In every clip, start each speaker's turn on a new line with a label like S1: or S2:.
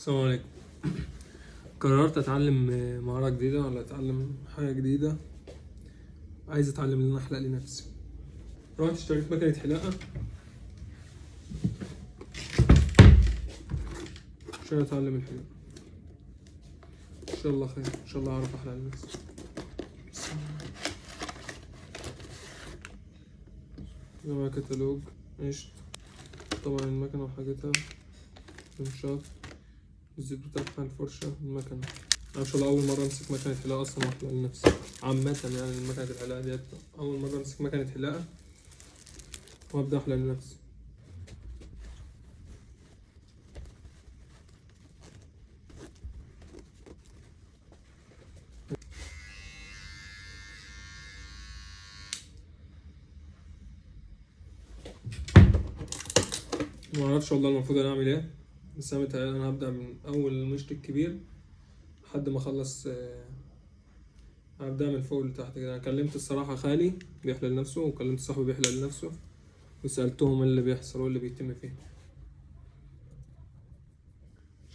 S1: السلام عليكم. قررت اتعلم مهارة جديدة ولا اتعلم حاجة جديدة. عايز اتعلم ان انا احلق لنفسي. رحت اشتريت مكنة حلاقة عشان اتعلم الحلاقة. ان شاء الله خير، ان شاء الله اعرف احلق لنفسي. معايا كتالوج ماشي، طبعا المكنة وحاجتها، المشاط، الزيت بتاعها، الفرشة، المكنة. أنا إن شاء الله أول مرة أمسك مكنة حلاقة أصلا وأحلق لنفسي عامة، يعني مكنة الحلاقة ديت أول مرة أمسك مكنة حلاقة وأبدأ أحلق لنفسي. معرفش والله المفروض أنا أعمل إيه، بس أنا متهيألي أنا هبدأ من أول المشط الكبير لحد ما أخلص. هبدأ من فوق لتحت كده. أنا كلمت الصراحة خالي بيحلق لنفسه، وكلمت صاحبي بيحلق لنفسه، وسألتهم اللي بيحصل واللي بيتم فيه.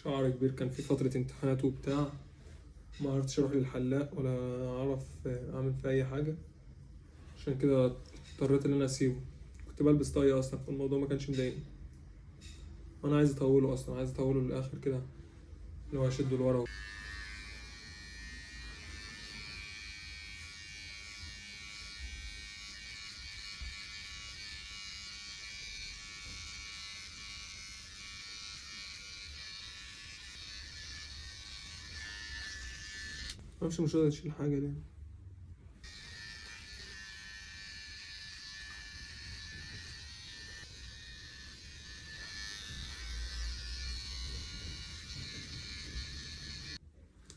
S1: شعر كبير، كان في فترة امتحانات وبتاع، ما عرفتش اروح للحلاق ولا اعرف اعمل فيه اي حاجة، عشان كده اضطريت ان انا اسيبه. كنت بلبس طاقية اصلا، فالموضوع ما كانش مضايقني، وانا عايز اطوله اصلا، عايز اطوله للاخر كده، اللي هو اشده لورا. معرفش مش قادر اشيل حاجة ليه.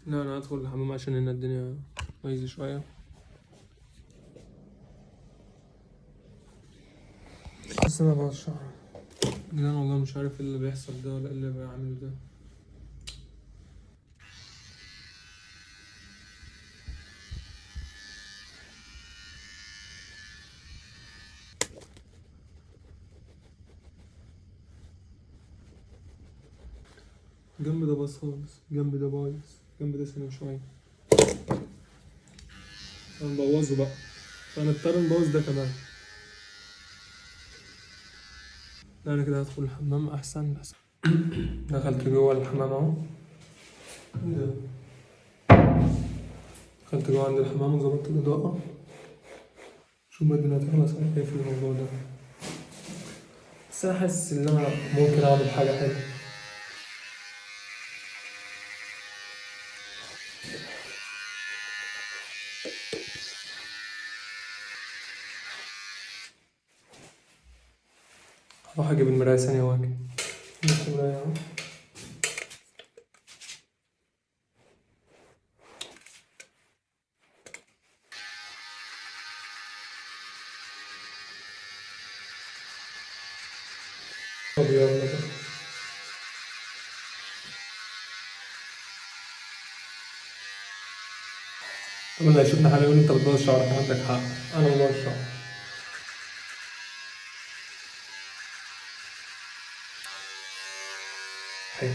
S1: لا انا هدخل الحمام عشان هنا الدنيا بايظة شوية. بس انا بقى الشعر جدعان والله مش عارف ايه اللي بيحصل ده ولا ايه اللي بعمله ده. جنب ده باظ خالص، جنب ده بايظ، جنب ده سليم شوية. هنبوظه بقى، فهنضطر نبوظ ده كمان. لا انا كده هدخل الحمام احسن. دخلت جوه الحمام اهو. ايه ده؟ دخلت جوه عند الحمام وظبطت الاضاءة. شوف بقى الدنيا هتخلص على ايه في الموضوع ده. بس انا حاسس ان انا ممكن اعمل حاجة حلوة. هروح اجيب المراية ثانية واجي. جبت المراية اهو. طب يلا بقى. طب اللي هيشوفنا حالا يقول انت بتبوظ شعرك، عندك حق، انا ببوظ شعري. حلو.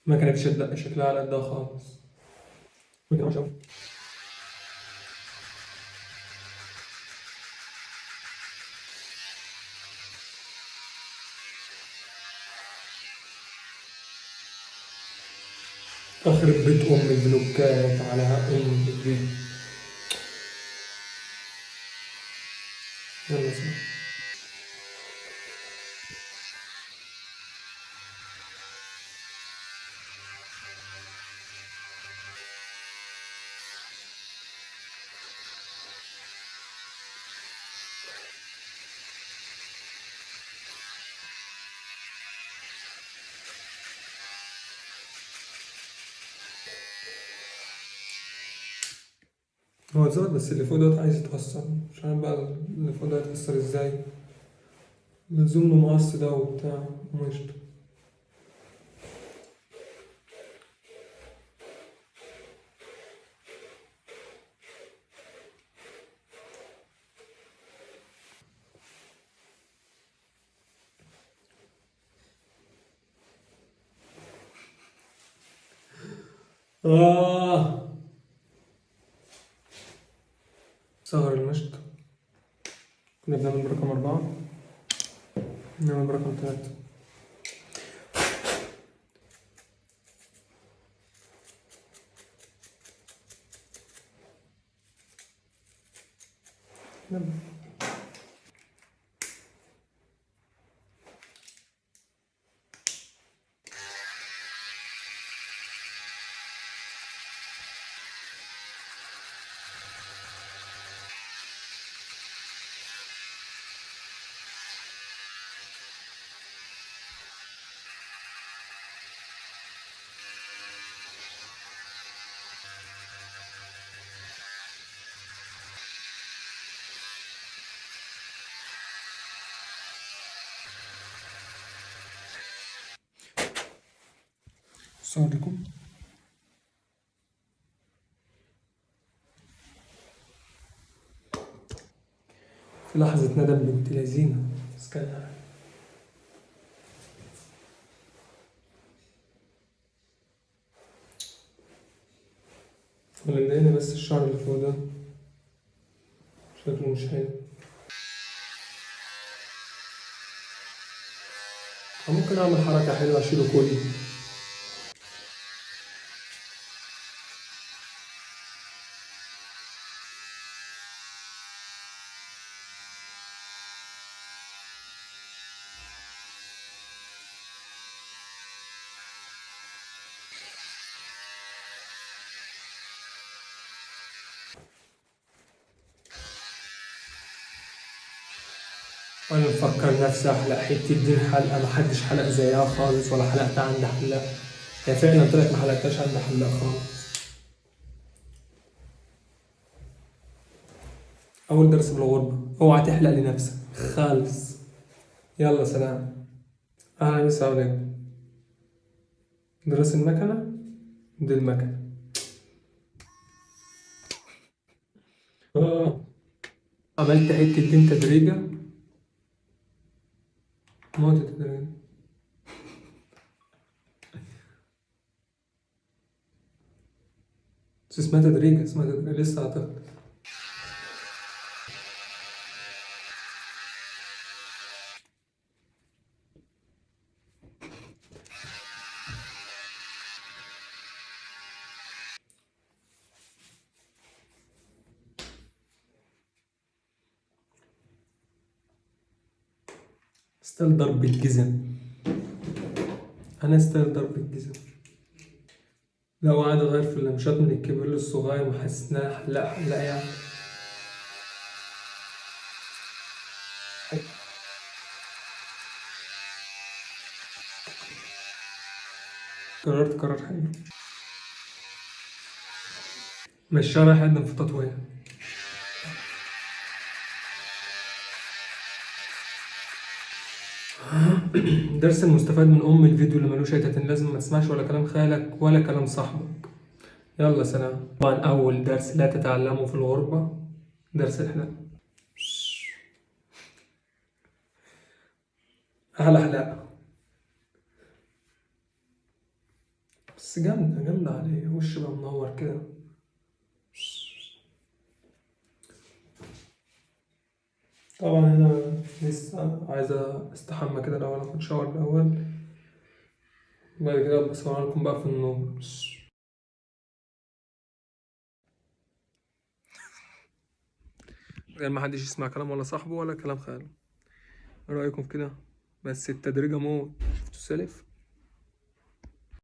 S1: ما كانتش شكلها على قدها خالص. ما كانش أوي. اخرب بيت ام البلوكات على ام البيت. يلا سلام. هو اتظبط، بس اللي فوق دوت عايز يتأثر، مش عارف بقى اللي فوق ده هيتأثر ازاي. لزوم له مقص ده وبتاع ومشط. صغر المشط. كنا بنعمل برقم 4، نعمل برقم 3. نعم. السلام عليكم. في لحظة ندم بنت لذينة، بس كان اللي مضايقني بس الشعر اللي فوق ده شكله مش حلو. ممكن أعمل حركة حلوة أشيله كله. وانا مفكر نفسي احلق حتة دين حلقة محدش حلق زيها خالص، ولا حلقتها عند حلاق. هي فعلا طلعت ما حلقتهاش عند حلاق خالص. اول درس بالغربة، اوعى تحلق لنفسك خالص. يلا سلام. اهلا وسهلا عليكم. درس المكنة، دي المكنة. عملت حتة دين تدريجة، موت التدريجة. بس اسمها تدريجة، اسمها تدريجة لسه أعتقد. style ضرب الجزم، أنا style ضرب الجزم. لو قاعد أغير في اللمشات من الكبير للصغير، ما حاسس إنها حلاق حلاق يعني. قررت قرار حلو، مش رايح أقدم في تطوير. درس المستفاد من أم الفيديو اللي ملوش أي تلاتين لازمة، ما تسمعش ولا كلام خالك ولا كلام صاحبك. يلا سلام. طبعا أول درس لا تتعلمه في الغربة درس الحلاقة. أحلى حلاقة، بس جامدة جامدة عليه، وش بقى منور كده. طبعا هنا لسه عايز استحمى كده الأول، اخد شاور الأول، بعد كده بصور لكم بقى في النور. غير ما حدش يسمع كلام ولا صاحبه ولا كلام خاله. ايه رأيكم في كده؟ بس التدريجة موت. شفتوا السالف؟